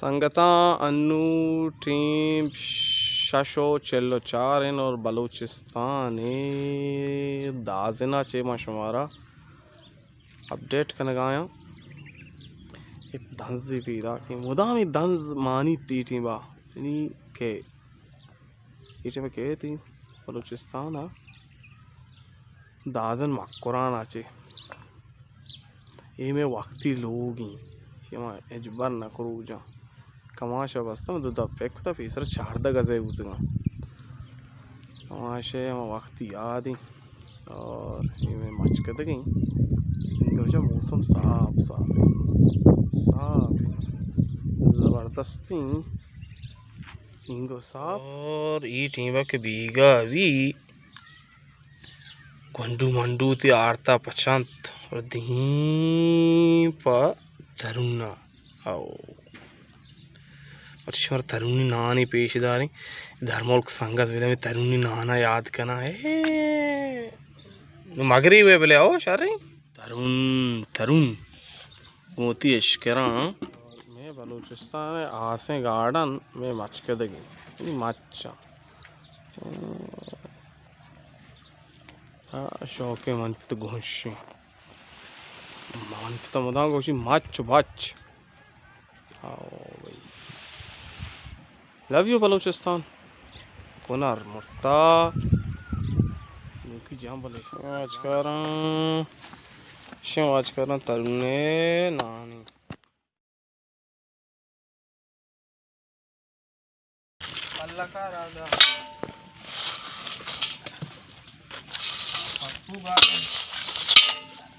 سنگتاں، انو ٹیم شش و چل و چار ایں اور بلوچستان ءِ دازن ءَ چہ ما شمارا اپڈیٹ کنگ ءَ آں۔ یک دنزے پیداک ایں، مدام اے دنز مانیت اے ٹیم ءَ، یعنی کہ اے ٹیم ءَ کئیت ایں بلوچستان ءَ دازن مکران ءَ چہ۔ اے مئے وقتی لوگ ایں، چہ ما ہچبر نہ کروجاں۔ کماش ءَ بستم دو دپ پک کتہ، پیسر چاردہ گز ءَ بوتگاں۔ کماش ءِ ہما وقتی یاد ایں۔ اور اے مئے مچکدگ ایں۔ انگو چہ موسم صاف صاف ایں۔ صاف ایں۔ زبردست ایں۔ انگو صاف۔ اور اے ٹیم ءَ کہ بیگاہ بی گونڈو منڈو تی آرتا پچنت اور دیم پہ درون ءَ۔ او۔ مرچی شمارا ترونی نانے پیش داریں۔ در ملک سنگت بلے ہمے ترونی نانا یاد کناں۔ اے۔ مغرب ءَ بلے او شریں۔ ترون، ترون۔ گوں وتی اشکراں۔ مئے بلوچستان ءِ ہاسیں گارڈن مئے مچکدگ ایں۔ یعنی مچ ایں۔ آ، شوقیں من پت گوشیں۔ من پت مدام گوشی مچ، مچ۔ آؤ بھائی۔ Love you Balochistan. کنر مرتا۔ نوکی جام بلے۔ واچ کراں۔ شیں واچ کراں ترونے نانی۔ اللہ کا راجا۔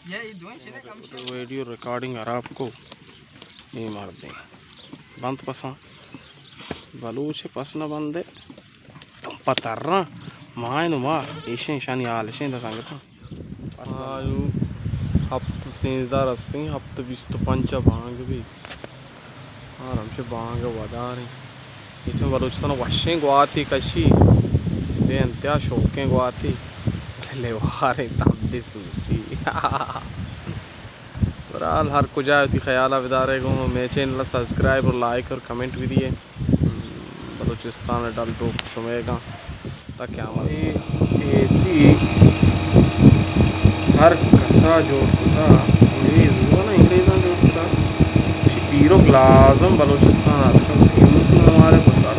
یہ دوئیں چیزیں کم سے ویڈیو ریکارڈنگ خراب کو۔ اے مردیں بند پساں۔ بلوچ پس نہ بندے۔ تمپ ءَ تراں، ماہ نو ماہ، ایشیں ایشانی حال ایشیں داں سنگتاں۔ آیو ہپت سینزدہ رستیں، ہپت بیست و پنچ ءَ بانگ بی۔ آ ہمشہ بانگ ءَ وداریں۔ ایشیں بلوچستان ءَ وشیں گواتے کشی، بے انتہا شوقیں گواتے، بلے لیواریں تب دے سوچی۔ بہرحال ہر کجا وتی خیال ءَ بدارے گوں، مئے چینل ءَ سبسکرائب اور لائک اور کمنٹ بھی دیے۔ بلوچستان ءِ ڈل ڈوک شمئیگاں تا قیامت۔ اے، اے سی ہر کسا جوڑ کتا، انگریز، وہ نا انگریزاں جوڑ کتا۔ شی پیروک لازم بلوچستان آتکا، قیمت نہ مارے بس۔